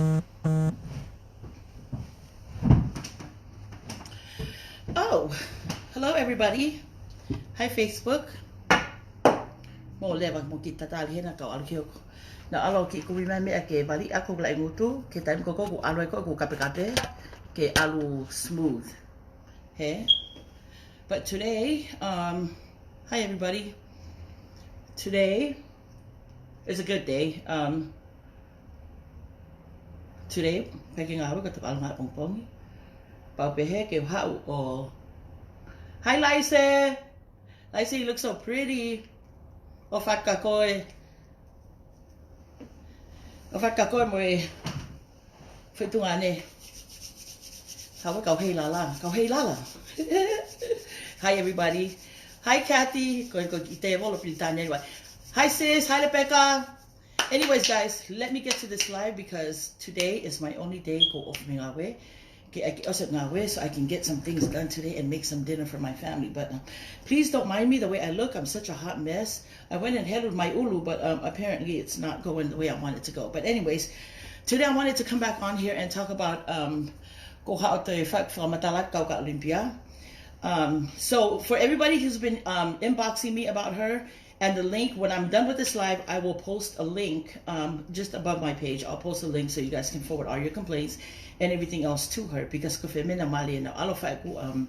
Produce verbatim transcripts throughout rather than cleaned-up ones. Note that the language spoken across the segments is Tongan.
Oh, hello everybody. Hi Facebook. Mou leva mo kiʻi tatali hena kau ʻalu ki hoku. Naʻá ku ʻalu ʻo kiʻi kumi mai meʻa ke vali ʻaki hoku laʻi ngutu, ke taimi ko ē ʻoku ʻalu ai ko ē ʻoku kapekape, ke ʻalu smooth. Hē? But today, um, hi everybody. Today is a good day. Um, today, ʻikai ke ngāue, ka te u ʻalu ngāue pongipongi. Pau pē hē ke u haʻu ʻo, hi Laise! Laise, you look so pretty. ʻOfa atu kia koe. ʻOfa atu kia koe mo e feituʻu ʻanenai. Haʻu kau hei lala, kau hei lala. Hi everybody. Hi Kathy. Ko, ko ʻi te volo Pilitānia anyway. Hi sis, hi Rebecca. Anyways, guys, let me get to this live because today is my only day ko ē off mei ngāue. Ke, ke ʻosi ngāue, so I can get some things done today and make some dinner for my family. But, uh, please don't mind me the way I look. I'm such a hot mess. I went and handled my ʻulu, but, um, apparently it's not going the way I want it to go. But anyways, today I wanted to come back on here and talk about, um, ko haʻo te fa-, fakamatala kau ka Olympia. Um, so for everybody who's been, um, inboxing me about her, and the link, when I'm done with this live, I will post a link, um, just above my page. I'll post a link so you guys can forward all your complaints and everything else to her, because ko e femeʻa naʻe mali ʻena ʻalu ʻo fai ʻeku, um,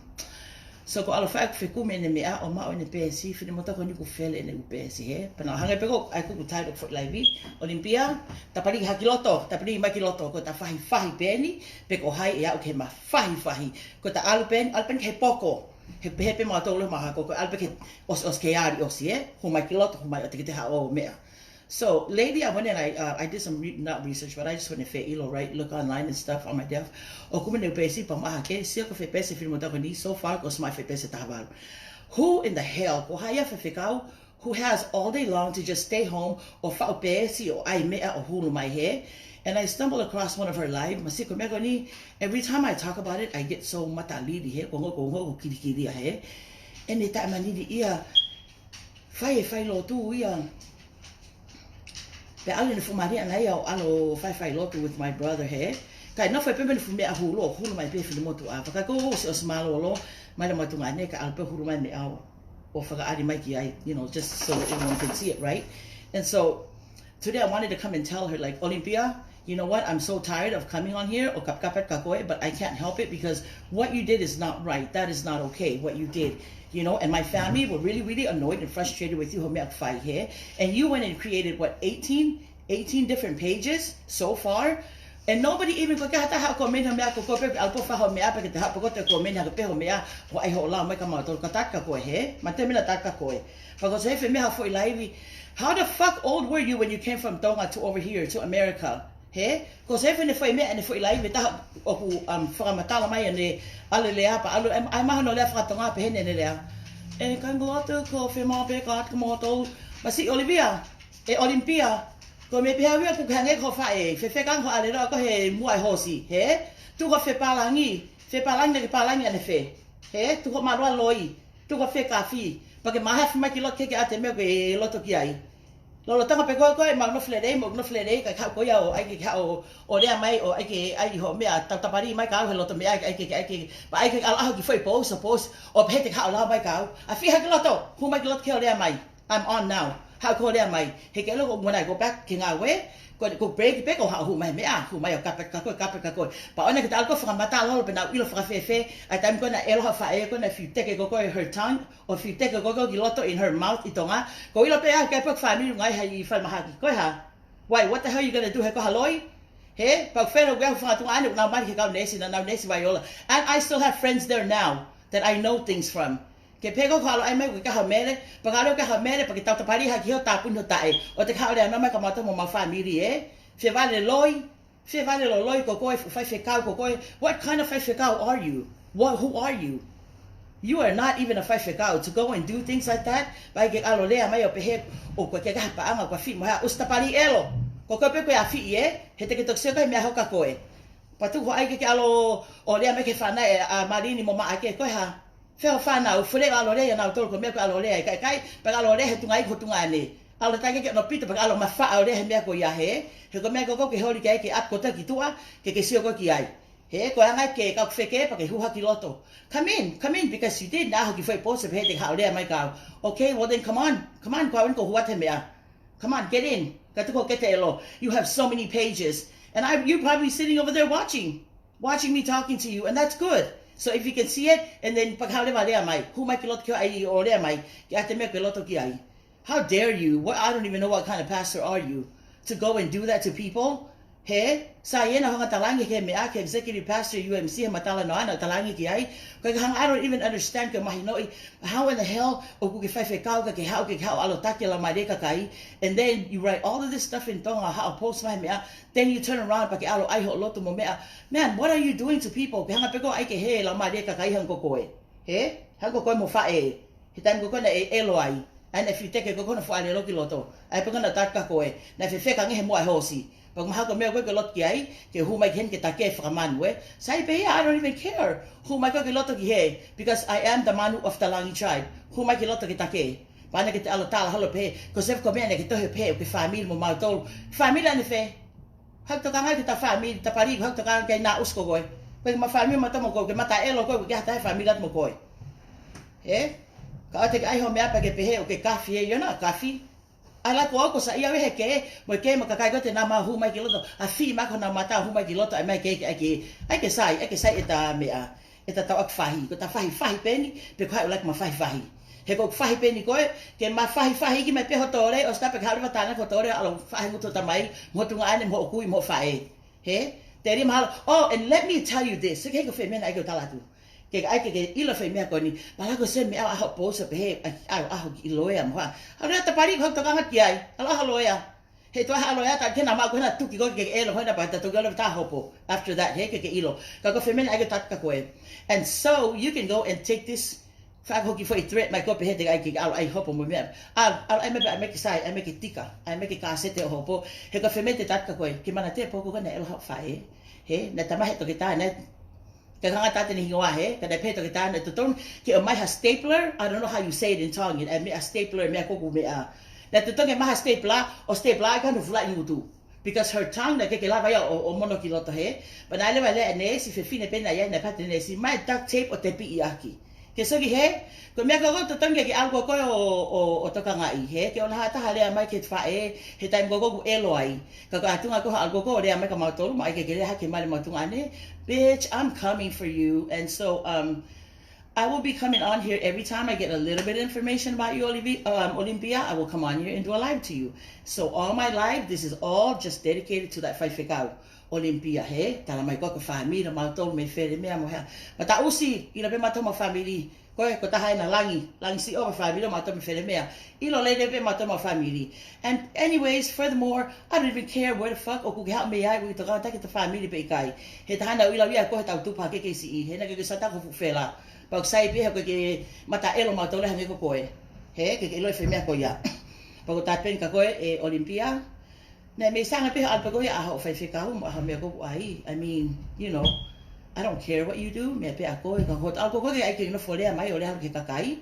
so ko e ʻalu ʻo fai ʻeku fekumi ʻene meʻa ʻo maʻu ʻene peesi, finemotuʻa ko eni kuo fele ʻene ʻū peesi, hē? Pea naʻe hangē pē ko ʻeku, ʻeku title foʻi laivi, Olympia, tapali hake ki loto, tapali mai ki loto, ko ʻeta fahifahi pē eni, pe ko hai ʻe aʻu ki he mafahifahi, ko ʻeta ʻalu pē eni, ʻalu pē eni ki he poko. He, he pehē pē mautolu ʻe he mahaki ko ē, ʻalu pē ke ʻosi, ʻosi ke ʻalu ʻosi, ē? Hū mai ki loto, hū mai ʻo te ke te haʻu ʻo meʻa. So, lately, I went and I, uh, I did some re-, not research, but I just went and fē ʻilo, right? Look online and stuff on my deaf. ʻO kumi ʻene ʻū peesi pea u mahaki, sio ko e fē peesi e finemotuʻa ko eni, so far, kuo ʻosi maʻu e fē peesi ʻe taha valu. Who in the hell, ko hai ʻa e faifekau, who has all day long to just stay home ʻo faʻu peesi ʻo ʻai meʻa ʻo hulu mai hē? And I stumbled across one of her live, masiʻi ko e meʻa ko eni, every time I talk about it, I get so matalili hē, ko e ongo, ko e ongo, ko e kilikilia hē. ʻEne taʻemaniliʻia, fai e failotu ia. Pea ʻalu ʻene fuʻu mali ʻana ia ʻo ʻalu ʻo fai e failotu with my brother hē. Kae nofo pē mo ʻene fuʻu meʻa hulu, ʻo hulu mai pē finemotuʻa. Pea ka ko ʻosi, ʻosi mālōlō mai leva e tuongaʻane, kae ʻalu pē hulu mai meʻa ʻo, ʻo fakaʻali mai ki ai, you know, just so that everyone can see it, right? And so, today I wanted to come and tell her, like, Olympia, you know what? I'm so tired of coming on here ʻo kapekape kia koe, but I can't help it because what you did is not right. That is not okay, what you did. You know, and my family were really, really annoyed and frustrated with you, hoʻo meʻa ʻoku fai hē. And you went and created, what, eighteen, eighteen different pages so far? And nobody even, ko e hā ha taha ʻoku comment hoʻo meʻa, ko koe pē ʻalu pē ʻo fai hoʻo meʻa, pea ke te haʻu pē koe ʻo comment hake pē hoʻo meʻa, ʻo ʻai hoʻo lau mai kia mautolu, ka tataki koe hē? Mate mena tataki koe. Pea ko e hā e meʻa hoʻo foʻi laivi. How the fuck old were you when you came from Tonga to over here to America? Hē? Ko e hā e foʻi meʻa ʻene foʻi laivi, taha ʻoku, um, fakamatala mai ʻene ʻalu lea pea ʻalu, ʻai, ʻai mai hono lea faka-Tonga pē heni ʻene lea. ʻE, kāinga lotu, ko e fiemaʻu pē kia kimoutolu. Masiʻi Olympia, ʻe Olympia, ko e meʻa pē ia ʻoku ke hangē ko e faʻē, fefeka ange hoʻo ʻalu leva ko e muʻa e hoosi, hē? Tuku hoʻo fepālangi, fepālangi naʻa ke pālangi ʻanefē? Hē? Tuku hoʻo māluʻa loi, tuku hoʻo fekafi, pea ke mahafu mai ki loto ke ke ʻai e meʻa ʻoku ke loto ki ai. Lolotonga pē ko ē ʻoku mau nofo lelei, mau nofo lelei, kae haʻu koe ia ʻo ʻai ke haʻu ʻo lea mai, ʻo ʻai ke ʻai hoʻo meʻa, tau tapali mai kia au he loto meʻa, ʻai ke, ʻai ke, pea ʻai ke ʻalu ʻo hiki foʻi post, post, ʻo pehē te ke haʻu ʻo lau mai kia au. ʻAfio hake ki loto, hū mai ki loto ke ʻo lea mai. I'm on now. Haʻu koe ʻo lea mai. He ke ʻilo ko e ʻuhinga ʻeku ʻalu pē ki he ngāue, ko e, ko e break pē ko e haʻu ʻo hū mai e meʻa, hū mai ʻo kapekape kia koe, kapekape kia koe. Pea ʻoua naʻa ke ta ʻalu ʻo fakamatala holo pe naʻá ku ʻilo fakafiefia, ʻa e taimi ko ē naʻe ʻilo ha faʻē ko ē naʻe fiu teke ko ē her tongue, ʻo fiu teke ko ē ki loto in her mouth ʻi Tonga. Ko e ʻilo pē ʻa e kau pē fāmili ngaahi ʻi falemahaki. Ko e hā? Why, what the hell you gonna do he ko ha loi? Hē? Pea u fēfē ʻo ʻai hoku fanga tuongaʻane, ʻo nau mali ki he kau neesi, naʻa nau neesi vai ola. And I still have friends there now that I know things from. Ke pehē ko e ʻalu ʻai mai ko e kaha mele, pea ka ʻalu e kaha mele, pea ke tau tapali hake ki hoʻo tāpuni hoʻo taʻe. ʻO te ke haʻu ʻo lea mai kia mautolu mo homau fāmili, ē? Fie vale loi, fie vale loi ko koe, fuʻu faifekau ko koe. What kind of faifekau are you? What, who are you? You are not even a faifekau to go and do things like that. Pea ke ʻalu ʻo lea mai ʻo pehē, ʻoku ʻikai ke ʻi ai ha paʻanga, ʻoku ʻafiʻi mo ha, ʻosi tapali ʻelo. Ko koe pē ʻoku ke ʻafiʻi, ē? He te ke toki sio ki he meʻa hoko kia koe. Pea tuku hoʻo ʻai ke ke ʻalu ʻo lea mai ki he fānau ʻa Malini mo Maʻake, ko e hā? Fē hoʻo fānau, fole ʻalu ʻo lea ʻia nautolu, ko e meʻa ʻoku ke ʻalu ʻo lea ai, ʻikai, ʻikai, pea ke ʻalu ʻo lea he tuongaʻi ko e tuongaʻane. ʻAlu tataki ke ʻono pito pea ke ʻalu mafaʻa ʻo lea he meʻa ko ia hē. He ko e meʻa ko ē ʻoku ke holi ki ai ke ʻapi kotoa ki tuʻa, ke ke sio koe ki ai. Hē, ko e anga ke kau feke pea ke hū hake ki loto. Come in, come in, because you did na hoki foʻi post pē he te ke haʻu ʻo lea mai kiate au. Okay, well then come on, come on, ko au eni kuo u hū atu he meʻa. Come on, get in. Ka tuku ke te ʻilo. You have so many pages. And I, you probably sitting over there watching, watching me talking to you, and that's good. So if you can see it, and then pea ke haʻu leva ʻo lea mai. Hū mai ki loto ki ai ʻo lea mai. Ke ʻai ʻete meʻa ki loto ki ai. How dare you? What, I don't even know what kind of pastor are you to go and do that to people. Hē, sai ena hoʻo hanga ʻo talaange ki he meʻa, ki he executive pastor U M C, he matala noa ʻana ʻo talaange ki ai. Ko e hanga, I don't even understand, ke mahinoʻi, how in the hell ʻoku ke faifekau ka ke haʻu, ke ke haʻu ʻo ʻalu ʻo taki e laumālie ʻo e kakai, and then you write all of this stuff in Tonga, haʻu ʻo post mai he meʻa, then you turn around pea ke ʻalu ʻai hoʻo lotu mo e meʻa. Man, what are you doing to people? Ke hanga pē koe ʻo ʻai ke hē e laumālie ʻo e kakai hangē ko koe. Hē? Hangē ko koe mo e faʻē. He taimi ko ē naʻe ʻelo ai. ʻAi naʻe fiteke ko ē hono fuʻalelo ki loto. ʻAi pē ko ē naʻe tataki koe. Naʻe fefeka ange he moa e hoosi. Pea mahalo ko e meʻa ko ē ke loto ki ai, ke hū mai ki heni ke take fakamanu ē. Sai pē ia, I don't even care. Hū mai koe ki loto ki hē. Because I am the manu of the Langi tribe. Hū mai ki loto ke take. Pea naʻa ke te ʻalu ʻo tala holo pē. Ko e sef ko e meʻa naʻa ke tohi pē, ʻoku ke fāmili mo mautolu. Fāmili ʻanefē? Haʻu tokanga ki hotau fāmili, Tapali, haʻu tokanga ki ai naʻa usko koe. Ko e ma fāmili ma tomo koe, ke mata ʻelo koe, ke hata he fāmili atu mo koe. Ē? Ka ʻoua te ke ʻai hoʻo meʻa pea ke pehē ʻoku ke kafi ē, ʻio naʻa kafi. ʻAi la ko au ko sa ia we he ke, mo e ke ma kakai ko ē te nau ma hū mai ki loto, ʻa fī ma ko nau mata hū mai ki loto, ʻai mai ke, ke, ke, ʻai ke sai, ʻai ke sai ʻeta meʻa. ʻEta tau ʻaki fahi, ko ʻeta fahi, fahi pē eni, pe ko hai ʻoku ʻikai ke ma fahi, fahi. He ko e fahi pē eni ko ē, ke ma fahi, fahi ki mai pē ho tole, ʻosi tā pē ke haʻu leva tānaki ho tole, ʻalu fahi ngutu tamai, mo tuongaʻane, mo kui, mo faʻē. Hē? Te ri mahalo, oh, and let me tell you this, ke ko e fē meʻa naʻe ʻai ke u tala atu. Ke ʻai ke ke ʻilo fē meʻa ko eni, pala ko e sē meʻa ʻaho pousa pē he, ʻai, ʻaho, ʻaho ki ʻilo ea mo ha. Haʻu lea Tapali, haʻu tokanga ki ai, ʻalu ʻaho loea. He tuʻa haʻu loea, tā ke na ma ko na tuki ko ke ʻelo, hoi na pa ta tuki ʻalu tā hopo. After that, hē ke ke ʻilo. Ka ko e fē meʻa naʻe ʻai ke u tataki koe. And so, you can go and take this, faʻa ko hoki foʻi threat mai ko pē he te ʻai ke ʻalu ʻai hopo mo e meʻa. ʻAlu, ʻalu ʻai mai pē, ʻai mai ke sai, ʻai mai ke tika, ʻai mai ke kāsete hopo. He ko e fē meʻa te u tataki koe. Ke mana te poko ka naʻe ʻelo haʻo faʻē. Hē, naʻe tama he toketā, naʻe Ka hanga tā te ne hingoa hē, ka naʻe pehē toketā naʻe totonu ke ʻomai ha stapler, I don't know how you say it in Tongan, ʻa e meʻa stapler, meʻa ko ē ʻoku meʻa. Naʻe totonu ke ʻomai ha stapler, ʻo stapler ai ka no fula i ngutu. Because her tongue, naʻe ʻikai ke lava ia ʻo, ʻo mono ki loto hē. Pea naʻe leva lea e neesi, fefine pē naʻe ʻi ai, naʻe pehē ʻe he neesi, ʻomai duct tape ʻo tepiʻi ʻaki. Ke sio ki hē, ko e meʻa ko ē ʻoku totonu ke ke ʻalu ko ē ʻo, ʻo, ʻo tokangaʻi hē, ke ʻoua naʻa ha taha lea mai ki he faʻē, he taimi ko ē ʻoku ʻelo ai. Ka ko e ʻatunga ko ē ʻalu ko ē ʻo lea mai kia mautolu, mo ʻai ke ke lea hake mai leva mo tuongaʻane, bitch, I'm coming for you. And so, um, I will be coming on here every time I get a little bit of information about you, Olivi-, um, Olympia. I will come on here and do a live to you. So all my live, this is all just dedicated to that faifekau, Olympia, hē? Tala mai ko ē ko e fāmili, mautolu mei fē meʻa mo hea. Mataʻusi, ʻilo pē mautolu mo e fāmili. Ko e, ko e taha ena Langi, Langi si o fāmili mautolu mei fē meʻa. ʻIlo lelei pē mautolu mo e fāmili. And anyways, furthermore, I don't even care where the fuck ʻoku ke haʻu mei ai, ʻoku ke tokanga ki hotau fāmili pe ʻikai. He taha naʻa ʻilo ia ko e tau tupu hake ke siʻi. He naʻa ke ke sata ko fuʻu fela. Pea ʻoku sai pē he ko e ke mata ʻelo mautolu hangē ko koe. Hē, ke ke ʻilo e fē meʻa ko ia. Pea ko e tāpeni kia koe, ē Olympia. Naʻe mei sanga pē ʻalu pē ko ia ʻaho faifekau mo ʻaho meʻa ko ē ʻai. I mean, you know, I don't care what you do, meʻa pē ʻa koe, ka ko e ʻalu ko ē ke ʻai ke nofo lea mai ʻo lea ki he kakai.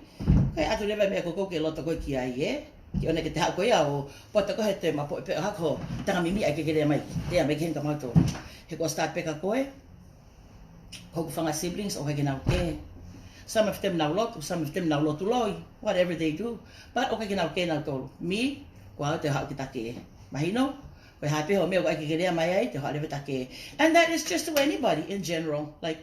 Kae ʻatu leva meʻa ko ē ke loto ko ē ki ai, ē? Ke ʻoua ke te haʻu ko ia ʻo poto ko ē he te ma poʻi pē ʻo hako, tanga mimi ʻai ke ke lea mai, lea mai ki heni kia mautolu. He ko e start pē kia koe, ko hoku fanga siblings, ʻoku ʻikai ke nau kē. Some of them nau lotu, some of them nau lotu loi, whatever they do. But ʻoku ʻikai ke nau kē nautolu. Me, ko au te u haʻu ke ta kē. Mahino? Ko e hā pē hoʻo meʻa ʻoku ʻikai ke ke lea mai ai, te u haʻu leva ʻo ta kē. And that is just to anybody in general, like,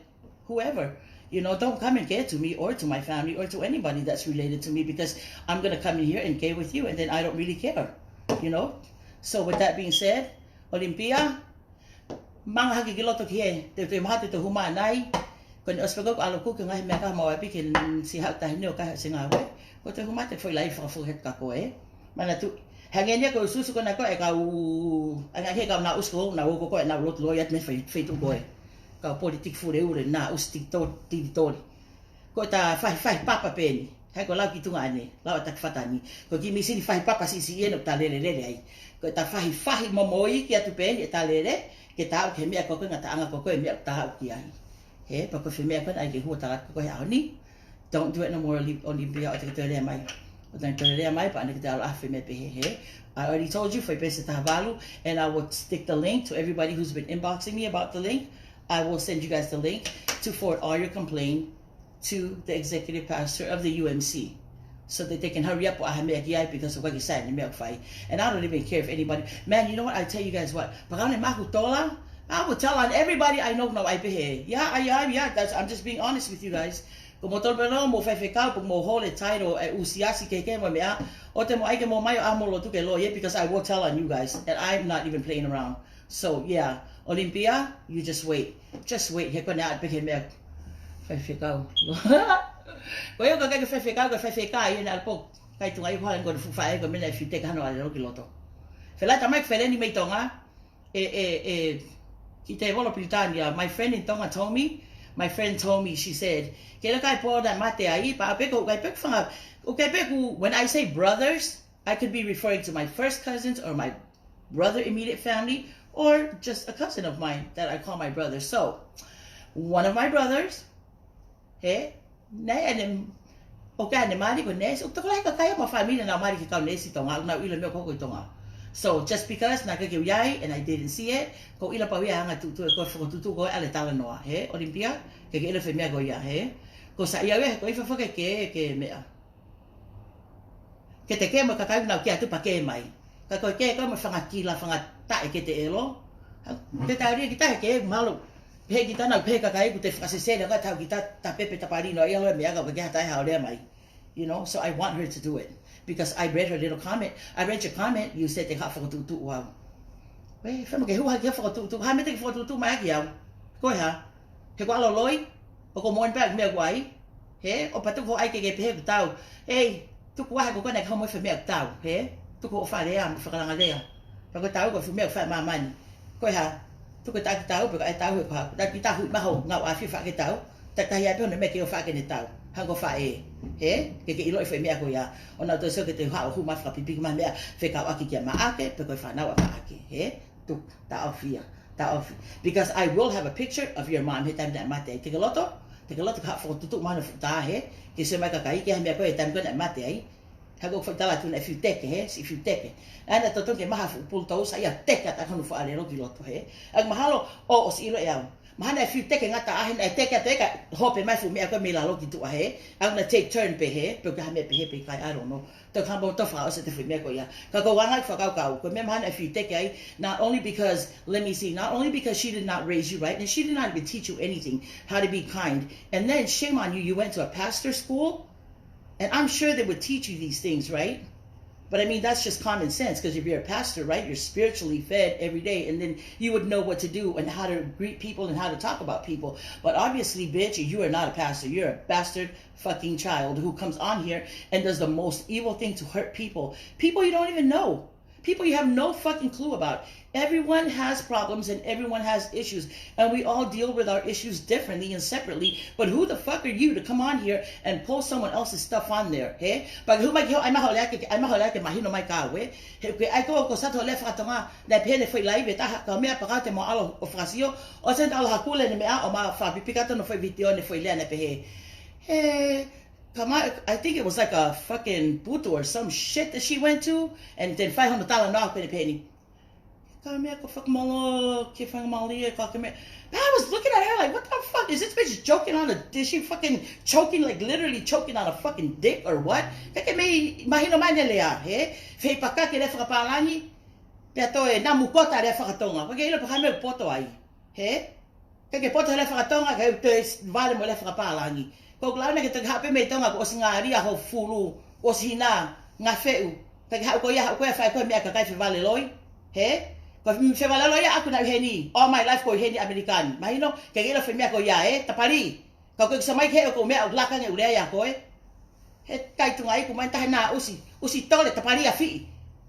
whoever. You know, don't come and kē to me or to my family or to anybody that's related to me because I'm gonna come in here and kē with you and then I don't really care. You know? So with that being said, Olympia, manga hake ki loto ki hē, te, te mahalo te u hū mai ʻanai, ko eni ʻosi pē ko ē ʻalu ko ē ki he ngaahi meʻa ka mau ʻapi ke n-, si haʻu tahi ni ʻo kai haʻu si ngāue. Ko te u hū mai te u foʻi laivi fakafoki atu kia koe. Manatuʻi, hangē ni ko e ʻusiʻusi ko ena ko ē kau, ʻa e ngaahi kau naʻe ʻusi ko ē, naʻe ō ko ē, naʻe lotu loi atu mei he fei-, feituʻu ko ē. Kau politiki fuleule naʻe ʻusi tiki to-, tiki toli. Ko ʻeta fahifahi papa pē eni. Hē ko e lau ki tuongaʻane, lau ʻa Taki Fatani. Ko e kiʻi misini fahi papa siʻisiʻi eni ʻoku ta lelelele ai. Ko ʻeta fahifahi momoʻi ki atu pē eni ʻeta lele, ke ta aʻu ki he meʻa ko ē ko e ngataʻanga ko ē ko e meʻa ʻoku ta aʻu ki ai. Hē, pea ko e fē meʻa ko ē naʻe ʻai ke u hū ʻo tala atu ko ē he ʻaho ni. Don't do it no more, Oli-, Olympia, ʻoua te ke toe lea mai. Tau toe lea mai pea ʻanai ke te ʻalu ʻo fai meʻa pehē, hē? I already told you, fai pē ʻe taha valu, and I will stick the link to everybody who's been inboxing me about the link. I will send you guys the link to forward all your complaint to the executive pastor of the U M C so that they can hurry up ʻo ʻai ha meʻa ki ai because ʻoku ʻikai ke sai ʻene meʻa ʻoku fai. And I don't even care if anybody, man, you know what? I tell you guys what, pea kapau naʻe maʻaku tola, I will tell on everybody I know naʻa nau ʻai pehē. Yeah, I, I, yeah, that's, I'm just being honest with you guys. Ko moutolu pē ʻoku mou faifekau, pea mou hold a title ʻe ʻū siasi kehekehe mo e meʻa, ʻoua te mou ʻai ke mou ō mai ʻo ʻai hoʻomou lotu ke loi, because I will tell on you guys, and I'm not even playing around. So, yeah, Olympia, you just wait. Just wait, he ko ena pē ke meʻa faifekau. Ko ia ʻoku ʻikai ke faifekau, ko e faifekau ia naʻe ʻalu pē ʻo kai tunga ʻi ko hala ko e fuʻu faʻē ko e meʻa naʻe fiu teke hano ʻalelo ki loto. Felata mai ko Feleni mei Tonga, ʻe, ʻe, ʻe, ki te volo Pilitānia, my friend in Tonga told me, my friend told me, she said, ke le kai pō naʻe mate ai, pea ʻoku ʻikai pē ʻoku fanga, ʻoku ʻikai pē ʻoku, when I say brothers, I could be referring to my first cousins or my brother immediate family, or just a cousin of mine that I call my brother. So, one of my brothers, hē, naʻe ʻene, ʻoku ʻikai ʻene mali ko e neesi, ʻoku tokolahi e kakai ʻo e fāmili naʻa nau mali ki he kau neesi Tonga, ʻoku nau ʻilo e meʻa ʻoku hoko ʻi Tonga. So, just because naʻe ʻikai ke u ʻi ai, and I didn't see it, ʻoku ou ʻilo pau ia ʻa e anga e tuʻutuʻu ʻe ko e fokotuʻutuʻu ko ē ʻa e talanoa, hē, Olympia, ʻikai ke ʻilo e foʻi meʻa ko ia, hē. Ko sa ia ʻe he ko e faʻa ke, ke meʻa. Ke te ke mo e kakai ʻoku nau kē atu pea ke mai. Ka ko e kē ko e mo e fanga kila, fanga taʻe ke te ʻelo. Ke tau lia kita he ke mahalo. Pehē kita naʻa pehē kakai ʻoku te fakasesele ka tau kita ta pepe ta palino ia lo e meʻa ka ke hata e hao lea mai. You know, so I want her to do it. Because I read her little comment. I read your comment, you said te ke haʻu ʻo fokotuʻutuʻu au. Ē, fema ke hū hake ke fokotuʻutuʻu. Ha meʻa te ke fokotuʻutuʻu mai ʻaki au. Ko e hā? He ko e ʻalu ʻo loi? ʻOku moʻoni pē ʻa e meʻa ʻoku ʻai? Hē? ʻO pea tuku hoʻo ʻai ke ke pehē ʻoku tau. Ei, tuku ā he ko koe naʻa ke haʻu mo e foʻi meʻa ʻoku tau. Hē? Tuku hoʻo fakalea, mo e fakalanga lea. Pea ko e tau ko e foʻi meʻa ʻoku fai ʻe māmani. Ko e hā? Tuku e taki tau, pe ko e tau he ko e hā? Taki tau hui maho, ngāue ʻaʻahi ʻo fai ke tau. Takahi ai pē hono meʻa ke ʻofa ke ne tau. Hangē ko e faʻē. Hē? Ke ke ʻilo e foʻi meʻa ko ia. ʻO nau toe sio ke te haʻu ʻo hū mai fakapipiki mai meʻa fekauʻaki kia Maʻake, pe ko e fānau ʻa Maʻake. Hē? Tuku, taʻofi ia. Taʻofi. Because I will have a picture of your mom he taimi naʻe mate ai. Te ke loto? Te ke loto ke haʻu ʻo fokotuʻutuʻu mai hono fuʻu tā, hē? Ke sio mai e kakai ki he meʻa ko ē he taimi ko ē naʻe mate ai. Hangē ko e faʻitala atu naʻe fiu teke, hē? Siʻi fiu teke. ʻA ia naʻe totonu ke maʻu ha fuʻu pulu tau sa ia teke atu hono fuʻu ʻalelo ki loto, hē? ʻA ia mahalo ʻoku ʻosi ʻilo ʻe au. Mahalo naʻe fiu teke ngata ʻaʻahi naʻe teke atu ē kae hopo mai e fuʻu meʻa ko ē mei lalo ki tuʻa, hē? ʻA ia naʻe take turn pē, hē? Pe ko ha meʻa pē, hē, pe ʻikai, I don't know. Tau ka mo tau fakaʻosi atu e foʻi meʻa ko ia. Ka ʻoku ou anga e fakakaukau. Ko e meʻa mahalo naʻe fiu teke ai. Not only because, let me see, not only because she did not raise you right, and she did not even teach you anything, how to be kind. And then shame on you, you went to a pastor school? And I'm sure they would teach you these things, right? But I mean, that's just common sense, because if you're a pastor, right, you're spiritually fed every day, and then you would know what to do and how to greet people and how to talk about people. But obviously, bitch, you are not a pastor. You're a bastard fucking child who comes on here and does the most evil thing to hurt people. People you don't even know. People you have no fucking clue about. Everyone has problems and everyone has issues. And we all deal with our issues differently and separately. But who the fuck are you to come on here and post someone else's stuff on there? Hē? Pea ke hū mai ki he ʻai maho lea ke, ʻai maho lea ke mahino mai kia au ē. He ʻoku ke ʻai ko, ko e sio atu hoʻo lea fakatonga, naʻe pehē ʻe he foʻi laivi ʻe taha, ka meʻa pea ka te mo ʻalu ʻo fakasio, ʻosi ʻalu ʻo hakule ʻene meʻa ʻo ma fakapipiki atu hono foʻi vitiō ʻene foʻi lea naʻe pehē. Hē, Ka mai, I think it was like a fucking putu or some shit that she went to, and then fai hono talanoa pehē ni. Ka meʻa ko e fakamālō, ke fakamālō ia, ka ke meʻa. But I was looking at her like, what the fuck? Is this bitch joking on a, is she fucking choking, like, literally choking on a fucking dick or what? Ka ke mei mahino mai ʻene lea, hē? Fai pē ka ke lea fakapālangi, pea toe namu kota lea fakatonga. Ka ke ʻilo pē ha meʻa ʻoku poto ai. Hē? Ka ke poto he lea fakatonga, ka ke toe vale mo e lea fakapālangi. Ko ʻeku lau naʻa ke toki haʻu pē mei Tonga, kuo ʻosi ngaahi ʻaho fulu, ʻosi hina, ngaahi feʻu. Ka ke haʻu ko ia, haʻu ko ia, fai ko e meʻa kakai fevale loi. Hē? Ko e fevale loi ia ʻaku naʻe ʻi heni. All my life ko ʻi heni ʻAmelika ni. Mahino, ka ke ʻilo e foʻi meʻa ko ia, ē? Tapali. Ka ko e kuo ʻosi mai ke ʻoku meʻa ʻoku laka ange ʻeku lea ia ko ē. He kai tunga iku mai tahe na ʻusi, ʻusi tole tapali ʻa fiʻi.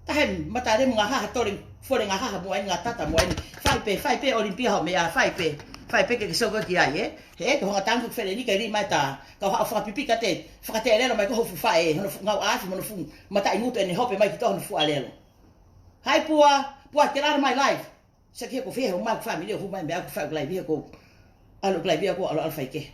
Tahe mata lemu ngaahi haha tole, fole ngaahi haha mo eni ngaahi tata mo eni. Fai pē, fai pē Olympia hoʻo meʻa, fai pē, fai pē ke ke sio ki ai, ē. He ko e hanga tangu fele ni ke li mai ta, ka u haʻu ʻo fakapipiki atu, fakatelelo mai ko ho fuʻu faʻē, hono fuʻu ngāue ʻaʻahi, mo hono fuʻu mataʻi ngutu ʻene hopo mai ki tuʻa hono fuʻu ʻalelo. Hai pua, pua, get out of my life. Saki he ko e fē he ʻomai e fāmili ʻo hū mai mei ʻaku fai ʻeku laivi he ko e ʻalu ʻeku laivi ʻaku ʻalu ʻalu fai ke.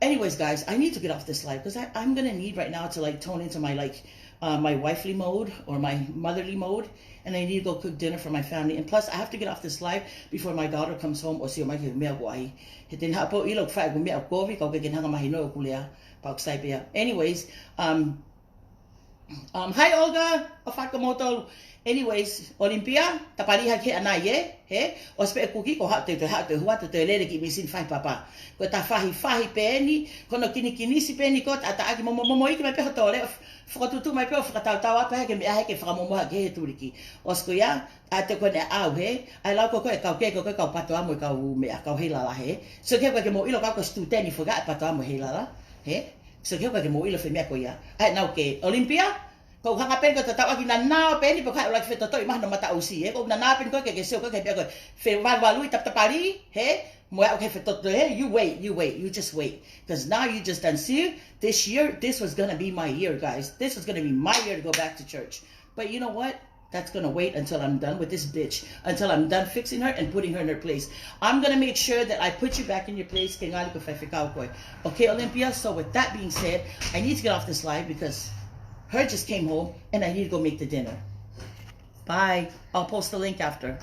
Anyways, guys, I need to get off this live because I, I'm gonna need right now to, like, tone into my, like, uh, my wifely mode or my motherly mode, and I need to go cook dinner for my family. And plus, I have to get off this live before my daughter comes home or see my meʻa ko ai. He te ne haʻu pē ʻo ʻilo faʻa ko e meʻa ʻoku kovi, kau ke ke hanga mahino ʻoku lea, pau kusai pea. Anyways, um, um, hi Olga, ʻofa atu kimoutolu. Anyways, Olympia, tapali ha ke anai e, he, ʻosi pē kuki ko haʻu te, te haʻu te hua te, te lele ki misini fahi papa. Ko ta fahi fahi pē eni, ko hono kinikinisi pē eni ko ta, ta aki momo momo iki mai pē ho tole, fakatutu mai pē ʻo fakatautau atu he ke meʻa he ke fakamomo hake he tuliki. ʻOsi ko ia, ʻa te ko ne au he, ʻai lau ko ko e kau ke, ko ko e kau patoa mo e kau meʻa, kau heilala he. So ke ko ke mo ʻilo kau ko student i faka e patoa mo heilala, he. So ke ko ke mo ʻilo fē meʻa ko ia. ʻAi nau ke, Olympia, ko hanga pē ko tatau aki na nao pē ni pe ko haʻu laki fetoto i mahno mata usi, e. Ko na nao pē ko ke ke sio ko ke pea ko fe valu valu i taptapali, he. Mo e au ke fetoto, he. You wait, you wait, you just wait. Because now you just done see this year, this was gonna be my year, guys. This was gonna be my year to go back to church. But you know what? That's gonna wait until I'm done with this bitch, until I'm done fixing her and putting her in her place. I'm gonna make sure that I put you back in your place, ke ngali ko fai fekau koe. Okay, Olympia, so with that being said, I need to get off this live because her just came home and I need to go make the dinner. Bye. I'll post the link after.